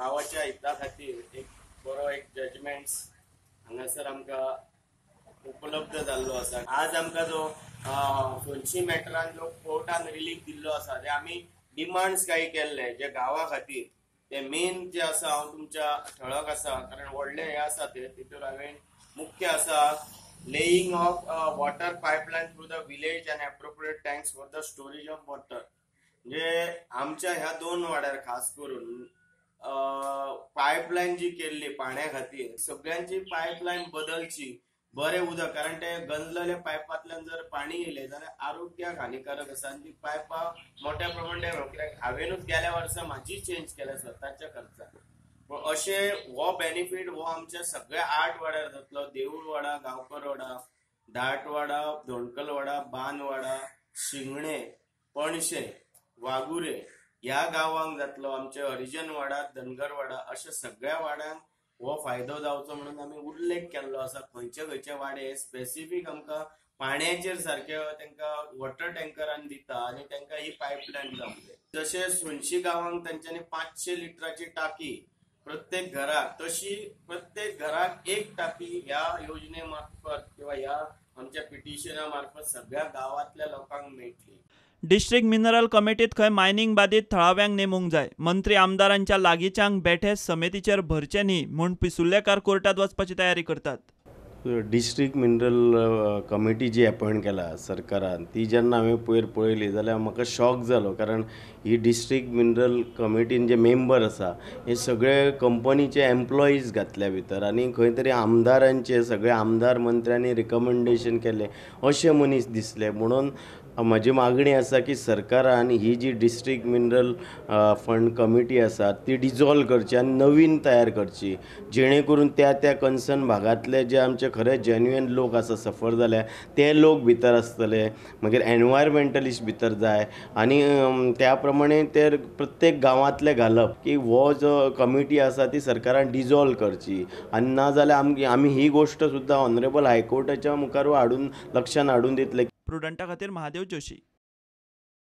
गांवाच्या हिता खातीर एक बरो एक जजमेंट्स हांगासर आमकां उपलब्ध जाल्लो आसा. आज आमकां जो सोनशी मॅटरान जो कोर्टान रिलीफ दिल्लो आसा, ते आमी डिमांड्स काही केल्ले जे गांवा खातीर, ते मेन जे आसा हांव तुमच्या ठळक आसा, कारण व्हडले हे आसा ते तितून हांवें मुख्य आसा laying of water pipeline through the village and appropriate tanks for the storage of water. म्हणजे आमच्या ह्या दोन वाड्यार खास करून पायपलायन जी केल्ली पाण्या खातीर, सगळ्यांची पायपलायन बदलची, बरें उदक, कारण ते गंजलेल्या पायपांतल्यान जर पाणी येयलें जाल्यार आरोग्याक हानिकारक आसा आनी ती पायपां मोठ्या प्रमाणात हांवेनूच गेल्या वर्सा म्हाजी चेंज केल्या स्वताच्या खर्चान. पूण अशें हो बेनिफीट हो आमच्या सगळ्या 8 वाड्यार जातलो. देऊळवाडा, गांवकरवाडा, दाटवाडा, धोणकलवाडा, बानवाडा, शिंगणे, पणशे, वागुरे ह्या गांवांक जातलो. आमचे हरिजनवाडा, धनगरवाडा, अशा सगळ्या वाड्यांक हो फायदो जावचो म्हणून आमी उल्लेख केल्लो आसा. खंयचे खंयचे वाडे स्पेसिफीक आमकां पाण्याचेर सारके तांकां वॉटर टँकरान दिता आनी तांकां ही पायपलायन जावंक जाय. जशें सोनशी गांवांक तांच्यांनी 500 लिटराची टाकी प्रत्येक घराक, तशी प्रत्येक घराक एक टाकी ह्या योजने मार्फत किंवा ह्या आमच्या पिटिशना मार्फत सगळ्या गांवांतल्या लोकांक मेळटली. डिस्ट्रिक्ट मिनरल कमिटीत खंय मायनिंग बादीत थळाव्यांक नेमूंक जाय. मंत्री आमदारांच्या लागींच्यांक बेठे समितीचेर भरचे न्ही म्हूण पिसुर्लेकार कोर्टात वचपाची तयारी करतात. डिस्ट्रिक्ट मिनरल कमिटी जी अपॉयंट केला सरकारान, ती जेन्ना हांवें पयर पळयली जाल्यार म्हाका शॉक जालो, कारण ही डिस्ट्रिक्ट मिनरल कमिटीन जे मेंबर आसा हे सगळे कंपनीचे एम्प्लॉईज घातल्या भितर आनी खंय तरी आमदारांचे सगळे आमदार मंत्र्यांनी रिकमेंडेशन केले अशे मनीस दिसले. म्हणून म्हजी मागणी आसा की सरकारान ही जी डिस्ट्रिक्ट मिनरल फंड कमिटी आसा ती डिजॉल्व करची आनी नवीन तयार करची, जेणे करून त्या त्या कन्सर्न भागांतले जे आमचे खरे जेन्युइन लोक आसा सफर जाल्या ते लोक भितर आसतले, मागीर एनवायरमेंटलिस्ट भितर जाय आनी त्या प्रमाणे ते प्रत्येक गांवांतले घालप की हो जो कमिटी आसा ती सरकारान डिजॉल्व करची. आनी ना जाल्यार आमी ही गोश्ट सुद्दां ऑनरेबल हायकोर्टाच्या मुखार हाडून लक्षान हाडून दितले. प्रुडंटा खातीर महादेव जोशी.